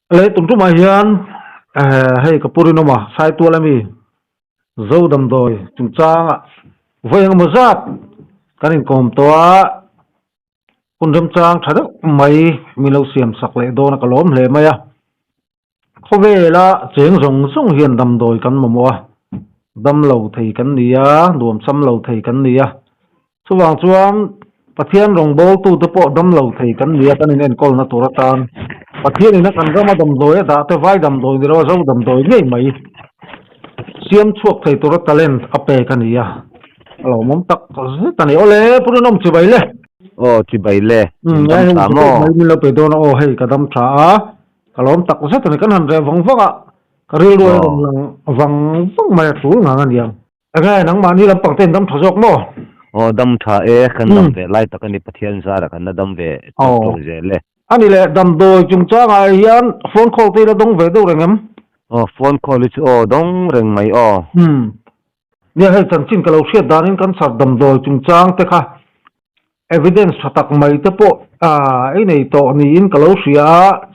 Leh tum tumah hian hei ka pu rinawm a, Saitual ami Zo damdawi chungchangah vawi engemaw zat kan inkawm tawh a, hun remchang tha deuh mai min lo siam sak leh dawn a ka lawm hle mai a. Khawvela cheng zawng zawng hian damdawi kan mamawh a, dam lo thei kan ni a, nuamsam lo thei kan ni a. Chuvang chuan Pathian rawngbawltute pawh dam lo thei kan ni a, kan inenkawlna tur atan Pathianin a kan rama damdawi a dah te vai damdawi ni lo a zo damdawi ngei mai siam chhuak thei tura talent a pek a ni a, a lawmawm tak zet a ni. Awle, Pu Rinawm chibai le. Aw, chibai le. In dam tha maw? Min lo pe dawn a, aw hei ka dam tha a. Ka lawm tak zet a ni, kan han reh vang vang a, ka rilru a rawn lang vang vang mai a tul ngang a niang. Enge nangmahni lampang te in dam tha zawk maw? Aw dam tha e, kan dam ve lai tak a ni, Pathian zara kan la dam ve tawk tawk zel e. A ni leh, damdawi chungchangah hian phone call te i la dawng ve deuh reng em? Aw phone call hi chu aw dawng reng mai aw. Umm. Nia hei chanchin ka lo hriat danin cancer damdawi chungchang te kha Evidence tha tak mai te pawh ei nei tawh niin ka lo hria a,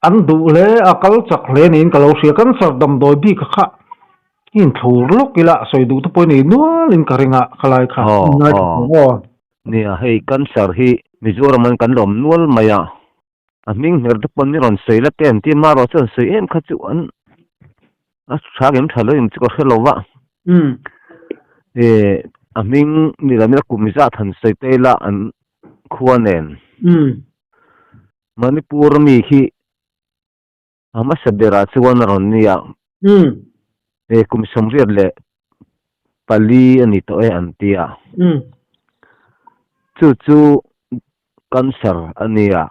an duh hle a, kal chak hle niin ka lo hria. Cancer damdawi bik kha inthlur lawk ila sawi duh te pawh i nei nualin ka ring a, khalai kha in ngai tha thung aw. Nia, hei cancer hi Mizoram an kan lawm nual mai a, a hming hmer te pawn i rawn sawi la te an ti a, marawh chuan sawi em kha chu an a tha ngem tha lo em chu ka hre lo va. E a hming ni lo ila kum zat han sawi te ila an khua nen. Manipur mi khi a hmasa berah chuan a rawn nia. E kum 84 a ni tawh e an ti a. Chu chu cancer a nia.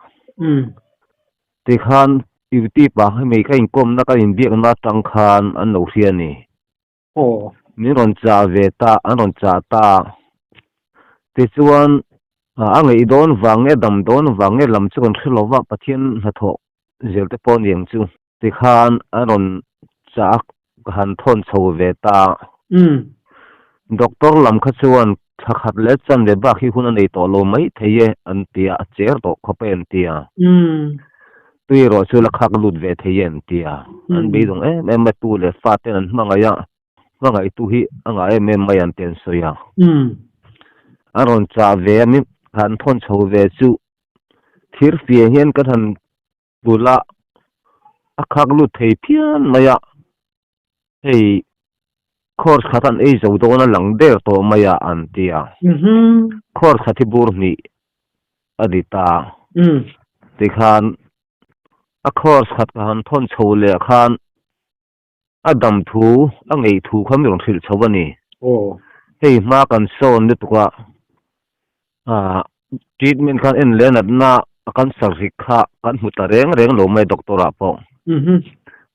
Tikhan YouTube ah hemi ka inkawmna ka inbiakna atang khan an lo hria a ni. Min rawn chah ve ta, an rawn chah ta. Tichuan a ngeih dawn vang nge dam dawn vang nge lam chu kan hre lo va, Pathian hnathawh zel te pawh a ni ang chu. Tikhan an rawn chah a, ka han thawn chho ve ta. Doctor lam kha chuan thla khat leh chan ve bak hi hun a nei tawh lo mai thei e an ti a, a cher tawh khawp e an ti a. Tui erawh chu la khak lut ve thei e an ti a. An beidawng em em a, tu leh fa ten an hmangaih a, hmangaihtu hi a ngah em em mai an ti an sawi a. An rawn chah ve a, min han thawn chho ve chu thirfiah hian kan han Bula a khak lut thei phian mai a, hei course khat an ei zo dawn a lang der tawh mai a an ti a, course khat hi bur hnih a ni ta, tikhan a course khat ka han thawn chho leh khan a dam thu a ngeih thu kha mi rawn hrilh chho a ni. Hei hma kan sawn lutuk a, ah treatment khan en leh natna a cancer hrik kha kan hmu ta reng reng lo mai doctor ah pawh.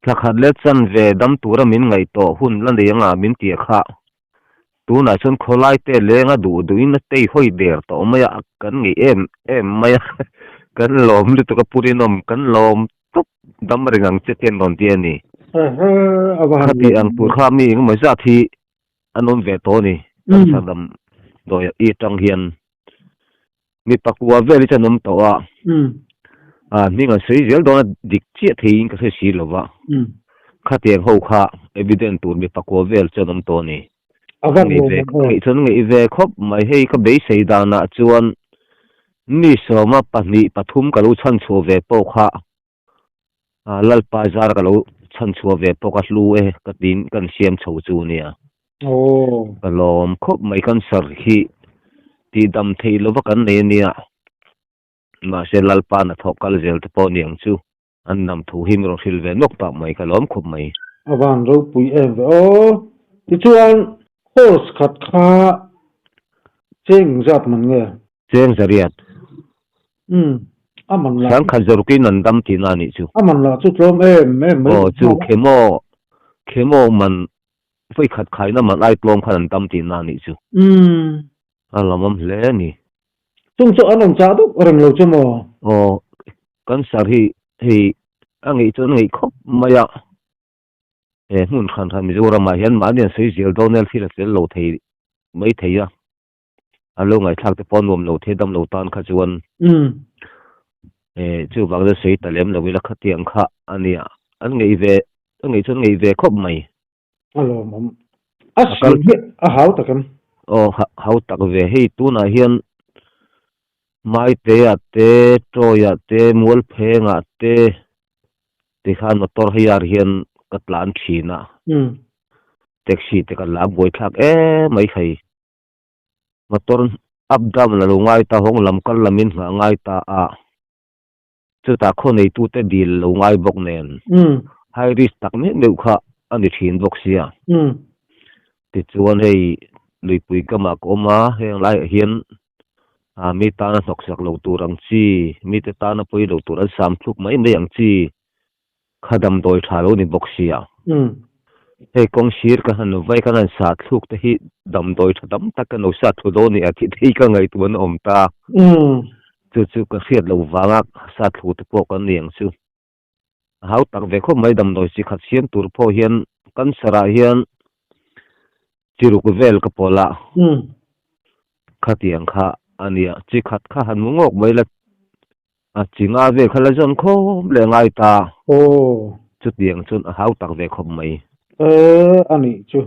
Thla khat leh chanve dam tura min ngaihtuah hun la nei anga min tih kha tunah chuan khawlai te lenga duh duhin a tei hawi der tawh mai a, kan ngeih em em mai a, kan lawm lutuk a pu rinawm kan lawm tawp dam reng ang che te an rawn ti a ni. Khati ang tur kha mi engemaw zat hi an awm ve tawh a ni. Cancer dam dawi i atang hian mi pakua vel hi chu an awm tawh a, a hming an sawi zel dawn a dik chiah theiin ka hre si lo va, khatiang ho kha evident tur mi pakua vel chu an awm tawh a ni. Ngeih ve ngeih chuan ngeih ve khawp mai hei ka beisei danah chuan mi sawma pahnih pathum ka lo chhan chhuah ve pawh kha Lalpa zar ka lo chhan chhuah ve pawh ka hlu e ka tiin kan siam chho chu nia. Ka lawm khawp mai cancer hi tihdam theih lova kan nei ania mahse Lalpa hnathawh kal zel te pawh niang chu. An nam thu hi min rawn hrilh ve nawk tak mai, ka lawm khawp mai. A van ropui em ve aw. Tichuan course khat kha cheng zat man nge? Cheng zariat. Umm, a man lah. Sangkhat zarukin an dam tihna a nih chu. A man lah chu tlawm em em mai. Aw chu chemo, chemo man vawi khat khaina man ai tlawm khan an dam tihna a nih chu. Umm. A lawmawm hle a ni. Chung chu an rawn chah deuh reng lo chu maw? Aw, cancer hi hei a ngeih chuan a ngeih khawp mai a, he hmun hran hran Mizoramah hian mahni an sawi zel dawn e thil a tel lo thei mai thei a, an lo ngaihthlak te pawh a nuam lo thei dam lo tan kha chuan. Eh chuvang chu sawi ta lem lo ila khatiang kha a nia. An ngeih ve a ngeih chuan ngeih ve khawp mai. A lawmawm. A siam hi a hau tak em? Aw hau tak ve. Hei tunah hian Maitea te, Tawia te, Mualphengah te tikhan motor hei ar hian ka tlan thin a. Taxi te ka la buaithlak em mai hei. Motor up down a lo ngai ta hawng lam kal lam in nghah ngai ta a. Chutah khaw neitute dil lo ngai bawk nen high risk tak meuh meuh kha a ni thin bawk sia. Tichuan hei luipui kamah ka awm a, heng laiah hian mi tana hnawksak lo tur ang chi, mite tana pawi lo tur an sam thluk mai mai ang chi kha damdawi tha lo ni bawk sia. Hei kawng sir ka han vai kan han sah thluk te hi damdawi tha tam tak kan lo sah thlu dawn ni a tih te hi ka ngaihtuah na awm ta. Chu chu ka hriat loh vanga sah thlu te pawh kan ni ang chu. A hau tak ve khawp mai damdawi chi khat siam tur pawh hian cancer ah hian chi ruk vel ka pawlh a. Khatiang kha a nia chi khat kha han mu ngawk mai la A chi nga vel kha la zawn khawp leh ngai ta. Aw. Chutiang chuan a hau tak ve khawp mai. E, a nih chu.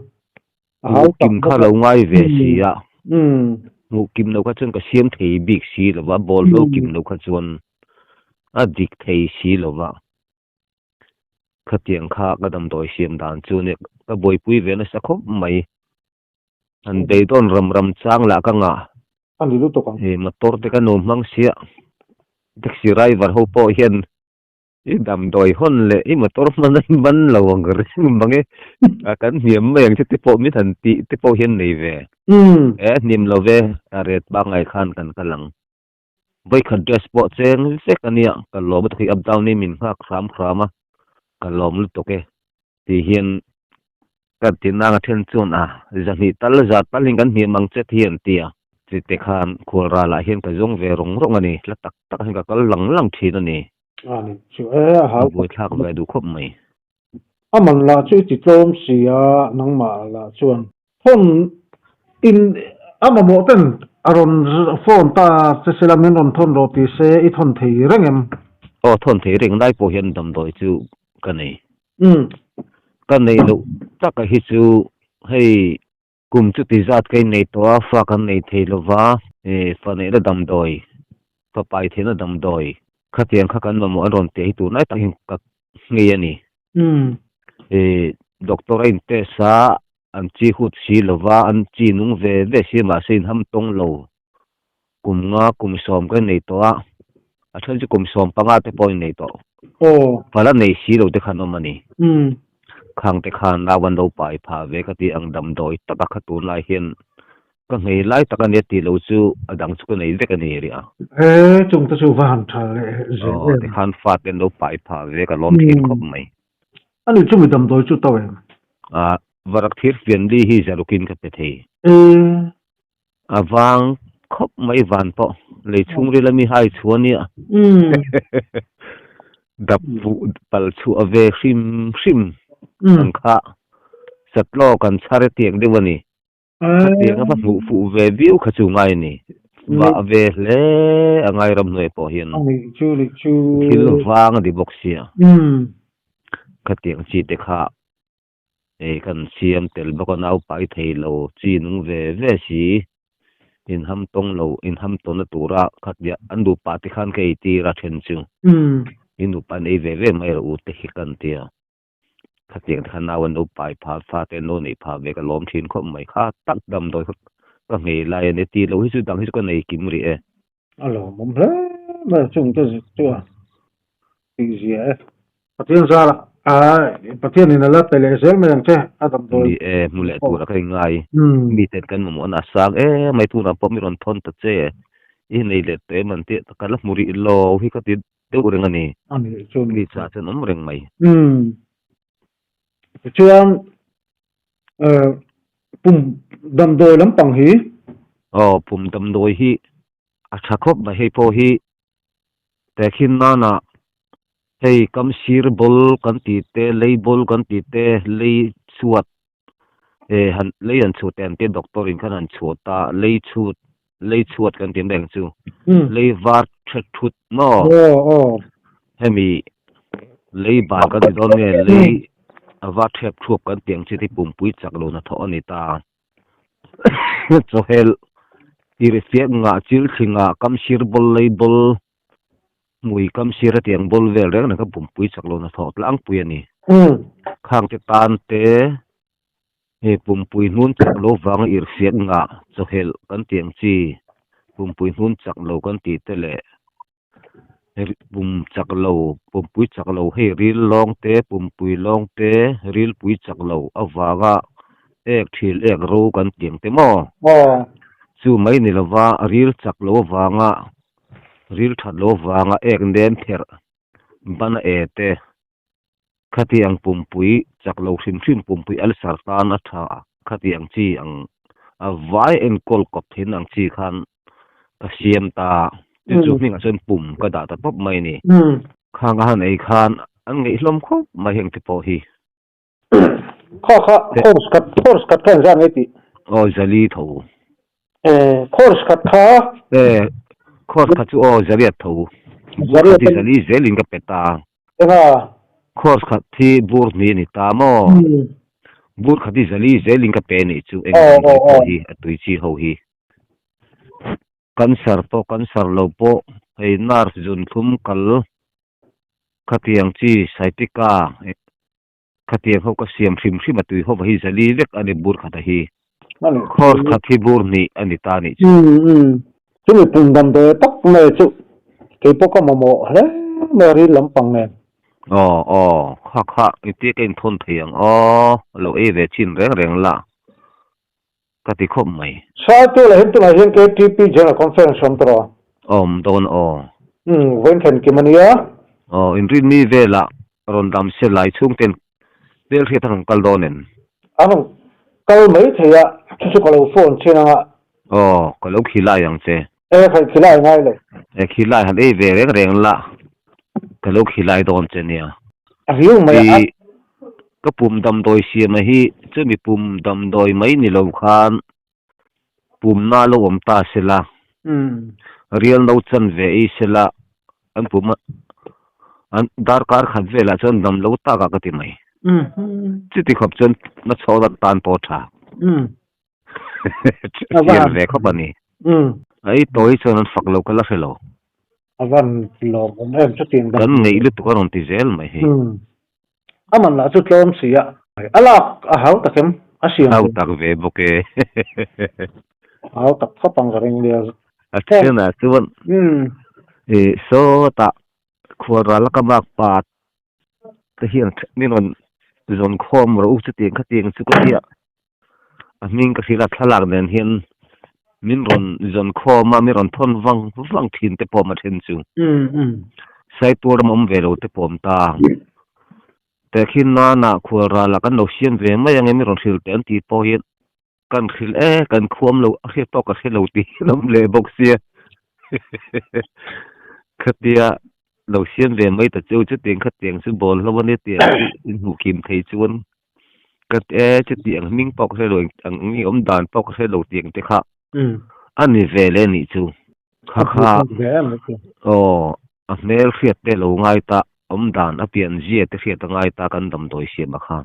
A hau tak Hmuh kim kha lo ngai ve si a. Hmuh kim lo kha chuan ka siam thei bik si lo va, bawlhlo kim lo kha chuan a dik thei si lo va. Khatiang kha ka damdawi siam dan chu nia ka buaipui ve nasa khawp mai. An beidawn ram ram chang lah ka ngah. A ni lutuk ang. Hei motor te ka nuam hmang sia. Taxi driver ho pawh hian i damdawi hawn leh i motor hman a i man lo ang reng mang e. A kan hniam mai ang che te pawh min han tih te pawh hian nei ve. E hniam lo ve a ret pangngai khan kan kal ang. Vawikhat dress pawh cheng vek a nia ka lawm lutuk hi up down in min nghak hram hram a ka lawm lutuk e tih hian ka ti nang a then chuan a zahnih tal za tal in kan hniam ang che ti hi an ti a chite khan khual ral ah hian ka zawng ve rawng rawng a ni hla tak tak ah hian ka kal lang lang thin a ni a ni chu e a hau a buaithlak ve duh khawp mai. A man lah chu i ti tlawm si a nangmah lah chuan Phone in a mamawh ten a rawn phone ta che sela min rawn thawn rawh ti se i thawn thei reng em? Aw thawn thei reng lai pawh hian damdawi chu ka nei. Ka nei loh taka hi chu hei kum chuti zat ka innei tawh a fa kan nei thei lova fa neihna damdawi fa pai theihna damdawi khatiang kha kan mamawh an rawn teh hi tunlai tak hian ka nghei a ni. Doctor a in test a an chi hut si lova an chi nung ve ve si mahse in ham tawng lo kum nga kum sawm ka nei tawh a a then chu kum sawm panga te pawh in nei tawh fala nei si lo te khan awm a ni khang te khan nau an lo pai phah ve ka tih ang damdawi taka kha tunlai hian Ka nghei lai tak a nia tih lo chu a dang chu ka nei vek a ni rih a. He chung te chu va han tha leh zel em. Aw tikhan fate an lo pai phah ve ka lawm thin khawp mai. A ni chu mi damdawi chu to em? A varak thir fian li hi zarukin ka pe thei. E. A vang khawp mai van pawh lei chhungril a mi hai chhuah nia. Dap fuh pal chhuah ve hrim hrim ang kha satlaw kan chhar e tiang deuh a ni. Khatiang a va hmuh fuh ve viau kha chu ngai a ni. Vah ve hle a ngai ramhnuai pawh hian thil vang a ni bawk sia. Khatiang chi te kha ei kan siam tel bawk a naupai thei lo chi nung ve ve si inham tawng lo inham tawnna tura khatia an nupa te khan ka ei tir a then chu in nupa an ei ve ve mai rawh u te hi kan tia. Khatiang te khan nau an lo pai phah fa te an lo neih phah ve ka lawm thin khawp mai kha tak damdawi kha ka nghei lai a ni tih loh hi chu dang hi chu ka nei kim rih e. A lawmawm hle mai chung te chuan tih zia e. Pathian zara Pathian in a la pe leh zel mai ang che a damdawi. Ni e hmu leh tura ka ingai mi ten kan mamawh na a sang em mai tunah pawh mi rawn thawn ta che i nei leh tawh em an tih ka la hmu rih lo hi ka ti deuh reng a ni. A nih chu ni. Mi chah chuan awm reng mai. Umm. Tichuan pum damdawi lampang hi. Aw pum damdawi hi a tha khawp mai hei pawh hi tehkhin nana hei kam sir bawl kan tih te lei bawl kan tih te lei chhuat han lei an chhut te an tia doctor in khan an chhuat a lei chhut. Lei chhuat kan ti mai ang chu. Lei var thet thut maw? Hemi lei bal kan ti dawn nge lei a var thep thuap kan ti ang chi te pumpui chak lo hnathawh a ni ta. Chawhel irhfiak ngah chil thlingah kamsir bawl lei bawl hmui kamsir a tiang bawl vel reng reng kha pumpui chak lo hnathawh tlangpui a ni. Khang te tan te Hei pumpui hnun chak lo vanga irhfiak ngah chawhelh kan tih ang chi, pumpui hnun chak lo kan tih te leh pum chak lo, pumpui chak lo hei ril lawng te, pumpui lawng te, rilpui chak lo avanga ek thil ek ro kan tih ang te maw? Chu mai ni lova ril chak lo avanga ril that lo avanga ek nem pherh ban a e te. Khatiang pumpui chak lo hrim hrim pumpui ulcer tan a tha a, khatiang chi ang a vai enkawl kawp thin ang chi khan ka siam ta a, chu chu hmingah chuan pum ka dah ta tawp mai a ni. Khang a han ei khan an ngeih hlawm khawp mai heng te pawh hi. Kha kha course khat course khat kha engzah nge tih? Aw Zali tho. Course khat kha. Course khat chu aw Zariat tho. Zariat Zali zelin ka pe ta. Enga? Course khat hi bur hnih a ni ta maw? Bur khat hi zali zelin ka pe a nih chu eng ang hi pawh hi a tui chi ho hi. Cancer pawh cancer lo pawh hei nerve zun thlum kal khatiang chi sciatica khatiang ho ka siam hrim hrim a tui ho va hi zali vek a ni bur khat a hi. Course khat hi bur hnih a ni ta a nih chu. Chumi pum damdawi tak mai chu kei pawh ka mamawh hle mai a ril lampang nen. Aw aw kha kha engtia ka inthawn thei ang aw lo ei ve chin reng reng la ka ti khawp mai. Saitu lah hian tunah hian KTP General Conference awm tawh rawh. Awm dawn aw. Umm vawiin thlen kim a nia. Aw inrinni velah rawn dam se lai chhung ten hmel hriat a rawn kal dawn em? A rawn kal mai thei a, chu chu ka lo phone thin ang a. Aw, ka lo khilai ang che. E, khaih khilai ngai lo. E, khilai han ei ve reng reng la, ka lo khilai dawn che nia. A riau mai a. I ka pum damdawi siama hi chumi pum damdawi mai ni lo khan pumna lo awm ta se la, rial no chan ve ei se la, an pum an darkar khat velah chuan dam lo tak a ka ti mai. Chuti khawp chuan na chhawk tak tan pawh a tha. Chian ve khawp a ni. Ei tawi chuan an fak lo ka la hre lo. A van lawmawm em chutiang dan. Kan ngeih lutuk a rawn ti zel mai hei. A man lah chu tlawm si a. A lak a hau tak em? A siam. Hau tak ve bawk e. A hau tak khawp ang ka ring nia. A thianah chuan i sawtah khualral ka bak pa te hian min rawn zawn khawm rawh u chutiang khatiang chu ka tia a hming ka hrilh a thlalak nen hian min rawn zawn khawm a min rawn thawn vang vang thin te pawh a then chu Saitual ram awm ve lo te pawh a awm ta tehkhin nana khual ral ah kan lo siam ve mai ang e min rawn hrilh teh an tih pawh hian Kan hrilh e, kan khuam lo, a hriat pawh ka hre lo tih an awm leh bawk sia. Khatia lo siam ve mai ta chu, chutiang khatiang chu bawl hlauh a nia tiang chu inhmuh kim thei chuan ka ti e, chutiang hming pawh ka hre lo, ang nge awm dan pawh ka hre lo tiang te kha a ni ve leh a nih chu. Kha kha aw a hmel hriat te lo ngai ta, awm dan a pian zia te hriat a ngai ta kan damdawi siam a kha.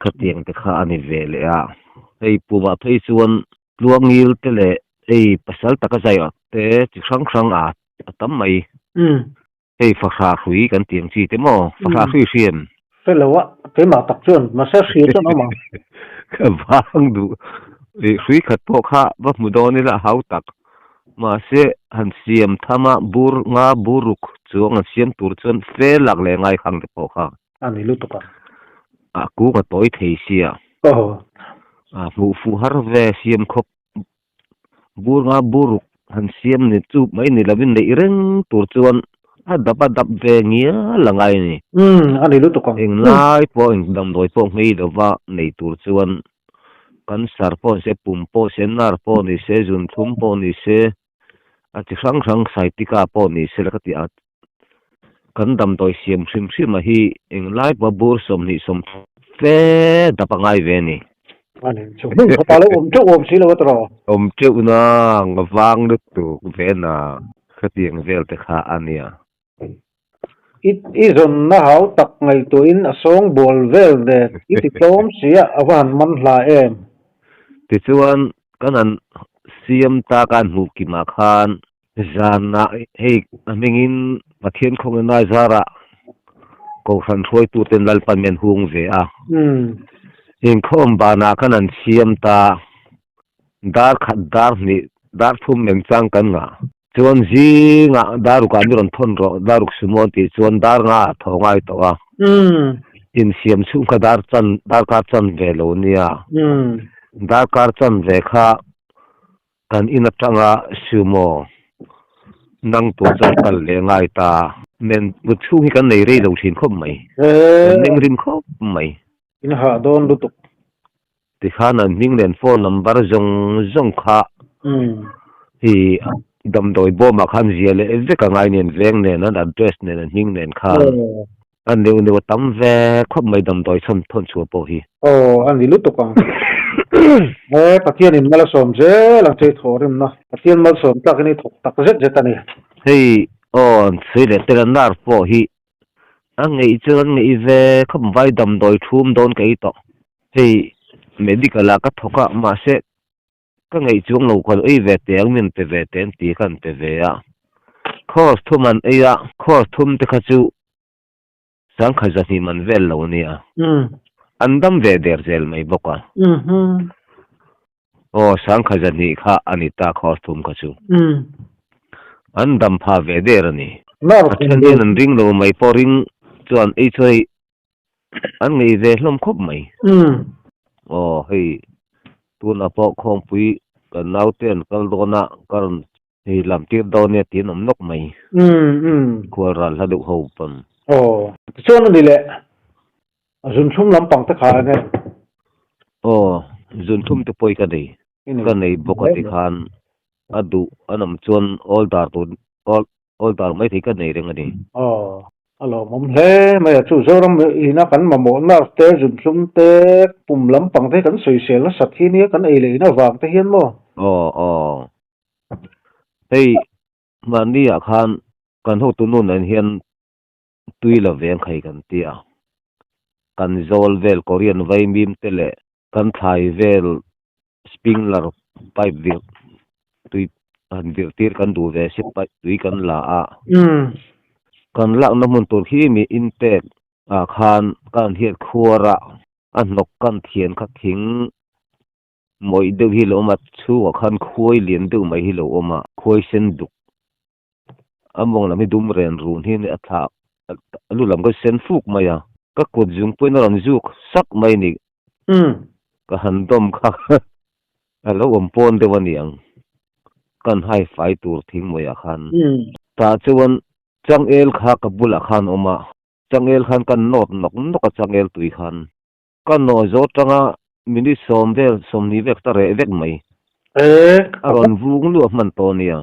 Khatiang te kha a ni ve leh a, hei pumah phei chuan tluangil te leh hei pasal taka zai te chi hrang hrang a a tam mai. Hei fahrah hrui kan tih ang chi te maw? Fahrah hrui hri em? Hre lo a, keimah tak chuan mahse hria chuan awm ang. Ka vang duh. Hrui khat pawh kha va hmu dawn ila a hau tak. Mahse han siam tham a bur nga bur ruk chuang an siam tur chuan fe lak leh ngai khang te pawh kha. A ni lutuk a. A kung a tawi thei sia. A hmuh fuh har ve siam khawp Bur nga buruk han siam ni chu mai ni lovin neih reng tur chuan a dap a dap ve ngial a ngai a ni. Umm a ni lutuk ang. Englai pawh eng damdawi pawh nghei lova nei tur chuan cancer pawh ni se, pum pawh ni se, nerve pawh ni se, zunthlum pawh ni se, a chi hrang hrang sciatica pawh ni se la ka ti a. Kan damdawi siam hrim hrim a hi englai pawh bur 28 fe dap a ngai ve a ni. Ani chu hmun khatah lo awm teuh awm si lo a tawh. Awm teuh nang a vang lutuk ve na khatiang vel te kha a nia. I i zawnna hau tak ngaihtuahin a sawng bawl vel nen i ti tlawm si a, a va han man hla em? Tichuan kan han siam ta kan hmuh kimah khan zanah hei a hmingin Pathian khawngaihna zarah Kohhran hruaituten Lalpan min hung ve a. Inkhawm banah kan han siam ta dar khat dar hnih dar thum meng chang kan ngah. Chuan zingah darukah mi rawn thawn rawh, daruk sumo an tih chuan dar nga a tho ngai tawh a. Insiam chhung kha dar chan, darkar chan ve lo nia. Darkar chan ve kha kan in atanga sumo nang tur chuan kal leh ngai ta. Men mut chhung hi kan nei rei lo thin khawp mai. Kan meng rim khawp mai. In hah dawn lutuk. Tikhan an hming nen phone number zawng zawng kha hi damdawi bawmah khan zia leh vek a ngai nen veng nen an address nen an hming nen khan a neuh neuh a tam ve khawp mai damdawi chhawn thawn chhuah pawh hi. Aw a ni lutuk ang. He Pathianin mal a sawm zel ang che i thawh rimna. Pathian malsawm tlakin i thawk tak zet zet a ni. Hei aw an sawi leh tel a nar pawh hi A ngeih chuan an ngeih ve khawp vai damdawi thum dawn ka ei tawh. Hei medical ah ka thawk a mahse ka ngeih chuang lo ka lo ei ve teh ang min pe ve teh an ti kha an pe ve a. Course thum an ei a, course thum te kha chu sangkhat zahnih man vel lo ania. An dam ve der zel mai bawk a. Aw sangkhat zahnih kha a ni ta course thum kha chu. An dam pha ve der a ni. A then hian an ring lo mai pawh ring chuan ei chu hei an ngeih ve hlawm khawp mai. Aw hei tunah pawh khawngpui kan naute an kal dawn a ka rawn hei lam tir dawn nia tiin awm nawk mai. Khual ral hla deuh ho pawn. Aw tichuan a ni leh. A zunthlum lampang te kha enge? Aw, zunthlum te pawh i ka nei. Ka nei bawk a ti khan a duh an awm chuan all dar tur all all dar mai thei ka nei reng a ni. Aw, a lawmawm hle mai a, chu Zoram ina kan mamawh nerve te zunthlum te pum lampang te kan sawisel nasat hi nia kan ei leh in avang te hian maw? Aw, aw. Hei mahni ah khan kan hotu nu nen hian tui lo veng khai kan ti a, kan zawl vel Korean vaimim te leh kan thlai vel sprinkler pipe vir tui han vir tir kan duh ve si pipe tui kan la a, kan lakna hmun tur khi mi inpek ah khan kan hiat khuar a, a hnawk kan thian kha thing mawih deuh hi lo awm a, chhungah khan khuai lian deuh mai hi lo awm a, khuai sen duk. A mawng lam hi dum ren run hi a thlah a lu lam kha sen fuk mai a, ka kut zung pawhin a rawn zuk sak mai a ni. Ka han dawm kha a lo awm pawn deuh a ni ang, kan hai fai tur thing mawih ah khan. Tah chuan changel kha ka bulah khan a awm a, changel khan ka nawt nawk nawk a changel tui khan. Ka nawh zawh atanga minute sawm vel, sawmhnih vel ka reh vek mai. A rawn vung luah hman tawh nia.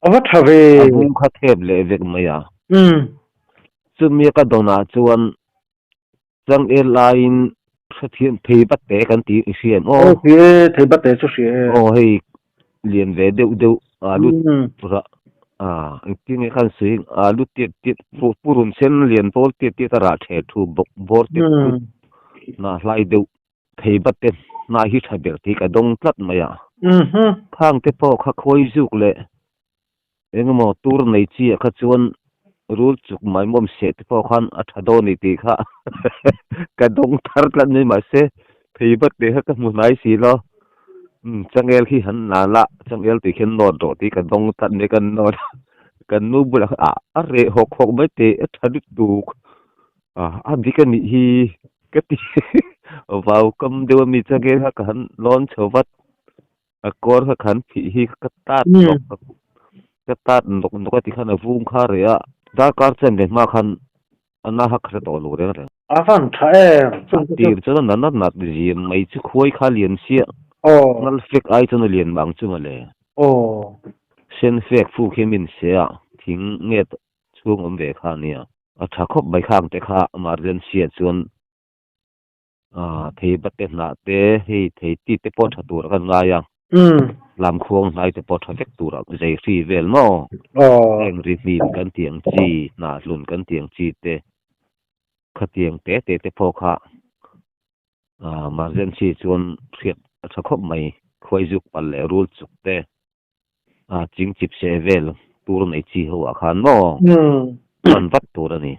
A va tha ve. A vung kha thep leh vek mai a. Chumi ka dawnah chuan changel laiin hrethiam thei bat te kan tih i hria em aw? Aw hria e, thei bat te chu hria e. Aw hei lian ve deuh deuh alu rah ah engtin nge khan sawi alu tiat tiat purun sen lian pawl tiat tiat a rah ther thu bawk bawr tiat tut hnah hlai deuh thei bat te hnah hi tha ber tih ka dawng tlat mai a khang te pawh kha khawi zuk leh engemaw tur nei chi ah kha chuan rul chuk mai mawm seh te pawh khan a tha dawn a ni tih kha ka dawng thar tlat mai mahse thei vat leh kha ka hmu hnai si lo umm changel khi han la la changel tih khian nawt rawh tih ka dawng tlat mai ka nawt kan nu bulah khan ah a reh hawk hawk mai teh a tha lutuk ah a dik a nih hi ka ti vau kam deuh a mi changel kha ka han lawn chho vat. A kawr kha khan phih hi ka tat nawk ka tat nawk nawk a tikhan a vung kha reh a, darkar chen ve hma khan a na kha hre tawh lo reng reng. A van tha em? A tir chuan a na nat nat zim mai chu khuai kha lian chiah nal fek ai chuan a lian mah ang chu mawle. Sen fek fuk hi min se a, thing nge chhung awm ve kha ania. A tha khawp mai kha ang te kha emergency ah chuan. Thei bate hnah te, hei thei ti te pawh tha tur a kan ngai a. Lamkhuang hnai te pawh tha vek tur a zei hri vel maw? Heng ri hnim kan tih ang chi, hnah hlun kan tih ang chi te, khatiang te te te pawh kha emergency chuan hriat a tha khawp mai. Khuai zuk palh leh rul chuk te, ching chip seh vel tur nei chi ho ah khan maw hman vat tur a ni.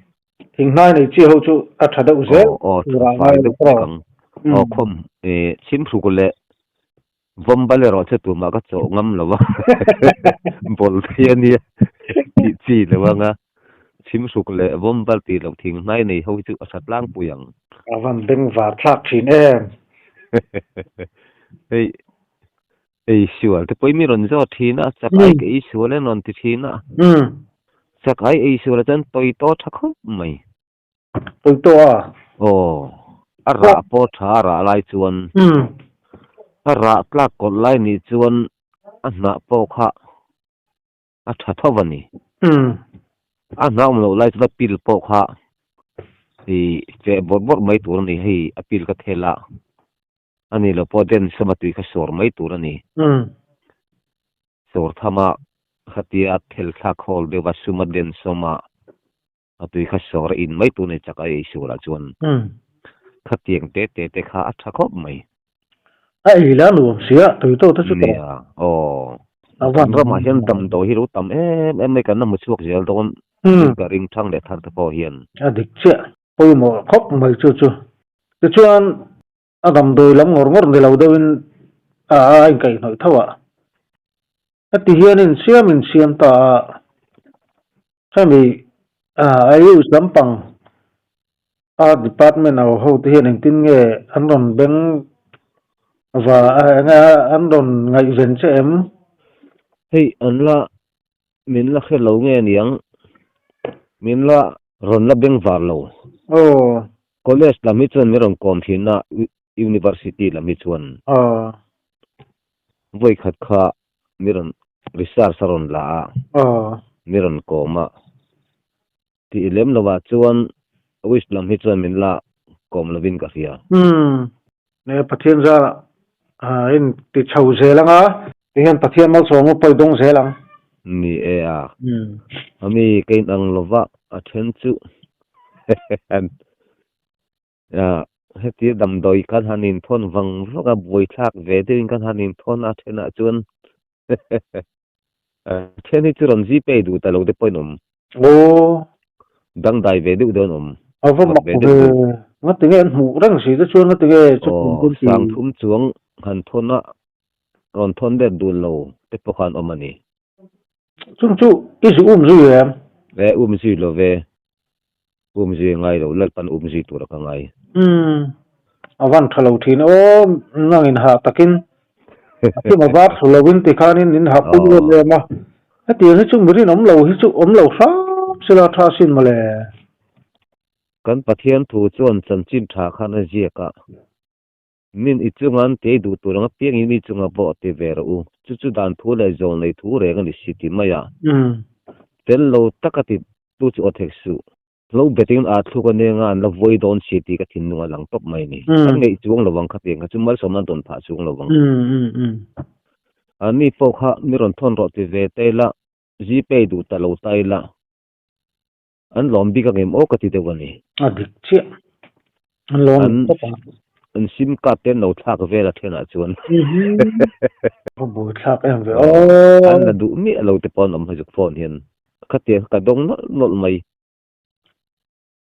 Thinghnai nei chi ho chu a tha deuh zel tur ah ngai deuh vek ang. Aw khawm chhimhruk leh vawmbal erawh chu tumah ka chawh ngam lo a, bawl thei a nia tih chi lo ang a, chhimhruk leh vawmbal tih loh thinghnai nei ho hi chu a tha tlangpui ang. A van bengvar thlak thin em. Hei Ei sual te pawh i mi rawn zawt thin a, chak ai ka ei sual en rawn ti thin a. Chak ai ei sual ah chuan tawi tawh tha khawp mai. Tawi tawh a? Aw, a rah pawh tha a rah lai chuan. A rah tlak kawlh lai nih chuan a hnah pawh kha a tha tho a ni. A hnah awm loh lai chuan a pil pawh kha ih feh bawrh bawrh mai tur a ni, hei a pil ka thel a. A ni lo pawh den sama tui kha sawr mai tur a ni. Sawr thama khatia thel thlak hawl deuh a suma den sawma a tui kha sawr a in mai tur a ni chak a ei sualah chuan khatiang te te te kha a tha khawp mai. A ei la nuam sia tui tawh te chu tawh. Nia aw. Kan ramah hian damdawi hi lo tam em em mai kan la hmu chhuak zel dawn ka ring thang leh thar te pawh hian. A dik chiah. Pawimawh khawp mai chu chu. Tichuan a damdawi lam ngawr ngawr ni lo deuhin a a inkaihhnawih tho a. Heti hian insiam insiam ta a, hemi Ayush lampang a department ho ho te hian engtin nge an rawn beng va enge an rawn ngaihven che em? Hei an la Min la hre lo nge niang? Min la rawn la beng var lo. Aw. College lam hi chuan min rawn kawm thin a, University lam hi chuan. Aw. Vawi khat kha mi rawn research a rawn la a. Aw. Mi rawn kawm a. Tih lem lovah chuan wish lam hi chuan min la kawm lovin ka hria. Umm. Ne Pathian zarah a in ti chho zel ang a. Ti hian Pathian malsawm u pawi dawng zel ang. Ni e a. Ami ka in ang lova a then chu heti damdawi kan han in thawn vang vang a buaithlak ve deuhin kan han in thawn a thenah chuan Thian hi chu rawn zipay duh ta lo te pawhin awm. Aw. Dangdai ve deuh dawn awm. A va mak ve. Ngati nge an hmuh reng si te chuan ngati nge chu Aw, sang thum chuang han thawn a, rawn thawn let duh lo te pawh khan awm a ni. Chung chu i zu um zui em? E, um zui lo ve. Um zui a ngai lo, Lalpan um zui tur a ka ngai. Umm, a van tha lo thin aw, nangin hah takin a thim a var thlu loin tikhanin in hah pui em em a, hetiang hi chu mi rinawm lo hi chu awm lo hram sila tha asin mawle. Kan Pathian thu chuan chanchin tha khan a ziak a, Min i chunga an tei duh tur ang apiangin mi chunga pawh ti ve rawh u, chu chu dan thu leh zawl nei thu reng a ni si ti mai a. Tel lo taka ti tu chu aw thek suh. Lo betin aa thluk a nenga an la vawi dawn si tih ka thinlung a lang tawp mai a ni. Kan ngeih chuang lo ang khatiang kha chu malsawmna an dawn phah chuang lo ang. Ani pawh kha mi rawn thawn rawh ti ve ta ila, Gpay duh ta lo ta ila, An lawm bik ang em aw ka ti deuh a ni. A dik chiah. An lawm tawp ang. An sim card te an lo thlak vel a thenah chuan. Ka buai thlak em ve aw. An la duh miah lo te pawh an awm hezuk phone hian. Khatiang kha ka dawng nawlh nawlh mai.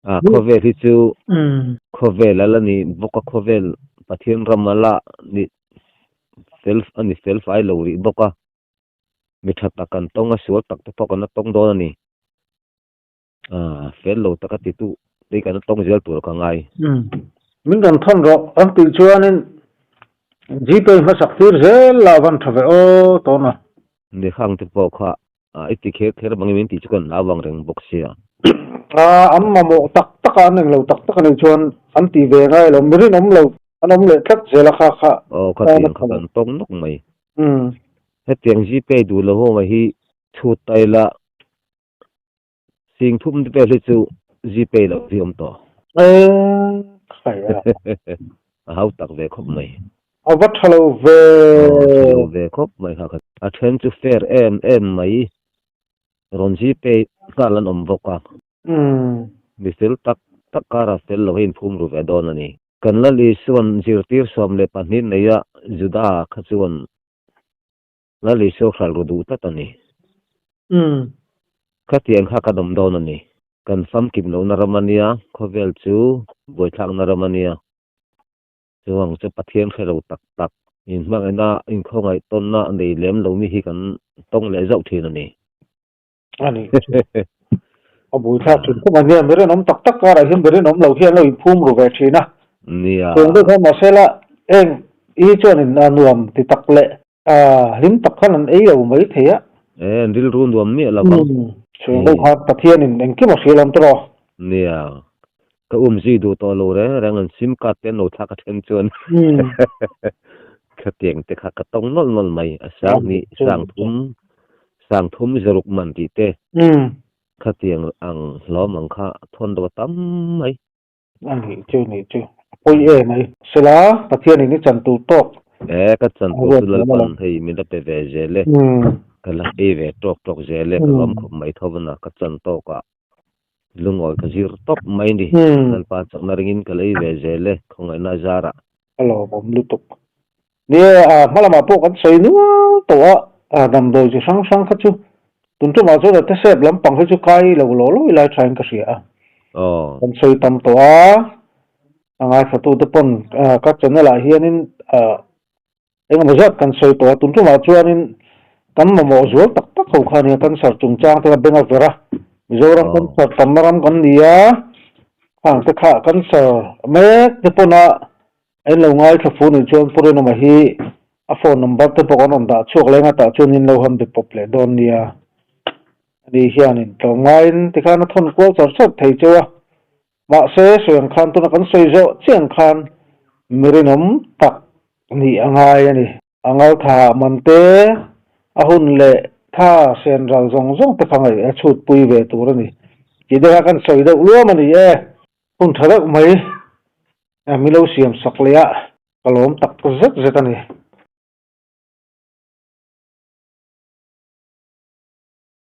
A khawvel hi chu khawvel a la ni bawk a khawvel Pathian ram a la ni fel a ni fel fai lo rih bawk a. Mi tha tak kan tawng a sual tak te pawh kan la tawng dawn a ni. Fel lo taka titu te kan la tawng zel tur ka ngai. Min rawn thawn rawh an tih chuanin Gpay hmasak tir zel la a van tha ve aw tawn a. Ni khang te pawh kha i ti kher kher bangin min tih chu kan hlau vang reng bawk sia. An mamawh tak tak a, an englo tak tak a nih chuan an ti ve ngai lo, mi rinawm lo an awm leh tlat zel a kha kha. Aw khatiang kha kan tawng nawk mai. Hetiang Gpay duh lo ho mai hi chhut ta ila sing thum te vel hi chu Gpay loh hi awm tawh. Khai a. A hau tak ve khawp mai. A va tha lo ve. Aw tha lo ve khawp mai kha kha. A then chu fair em em mai. Rawn Gpay nghal an awm bawk a. Mi fel tak tak karah fel lo hi inphum ru ve dawn a ni. Kan Lal Isua'n zirtir 12 neia Juda kha chuan Lal Isua hral ru duh tlat a ni. Khatiang kha kan awm dawn a ni. Kan famkim lohna ram a nia, khawvel chu buaithlakna ram a nia. Chuvang chu Pathian hre lo tak tak, inhmangaihna, inkhawngaih tawnna nei lem lo mi hi kan tawng leh zauh thin a ni. A ni. A buaithlak thin khawp a nia, mi rinawm tak tak karah hian mi rinawm lo hian lo inphum ru ve thin a. Nia. Chung deuh khan mahse la eng i chuanin a nuam ti tak leh hlim tak khan an ei lo mai thei a. E, an rilru nuam miah lo ang. Chung deuh khan Pathianin engkim a hria lam tawh. Nia. Ka um zui duh tawh lo reng reng an sim card te an lo thlak a then chuan khatiang te kha ka tawng nawlh nawlh mai a sang hnih sang thum sang thum zaruk man tih te khatiang ang hlawm ang kha thawn deuh a tam mai. A nih chu nih chu a pawi em ai. Sela Pathian in i chan tur tawk. E ka chan tur chu Lalpan hei min la pe ve zel e ka la ei ve tawk tawk zel e ka lawm khawp mai tho a na ka chan tawk ah. Lungawi ka zir tawp mai ni. Lalpa chakna ringin ka lei ve zel e, khawngaihna zarah. A lawmawm lutuk. Ni e, a hma lamah pawh kan sawi nual tawh a, a damdawi chi hrang hrang kha chu tun tumah chuan a tesep lampang hi chu kai lo law lawi lai thain ka hria a. Kan sawi tam tawh a, a ngaithlatute pawn ka channel ah hianin Engemaw zat kan sawi tawh a, tun tumah chuanin kan mamawh zual tak tak ho kha nia, cancer chungchang te kha beng a ver a, Mizoram cancer tamna ram kan ni a, khang te kha cancer mek te pawn a in lo ngaithla fu nih chuan Pu Rinawma hi a phone number te pawh kan rawn dah chhuak leng a tah chuan in lo han be pawp leh dawn nia. Ani hianin tlawmngaiin tikhan a thawn kual char char thei cheu a, Mahse, sawi ang khan tuna kan sawi zawh chiang khan mi rinawm tak nih a ngai a ni. A ngaltha man te, a hun leh tha sen ral zawng zawng te kha ngaih a chhut pui ve tur a ni. Tih deuh a kan sawi deuh luam a ni e. Hun tha deuh mai mi lo siam sak leh a, ka lawm tak zet zet a ni.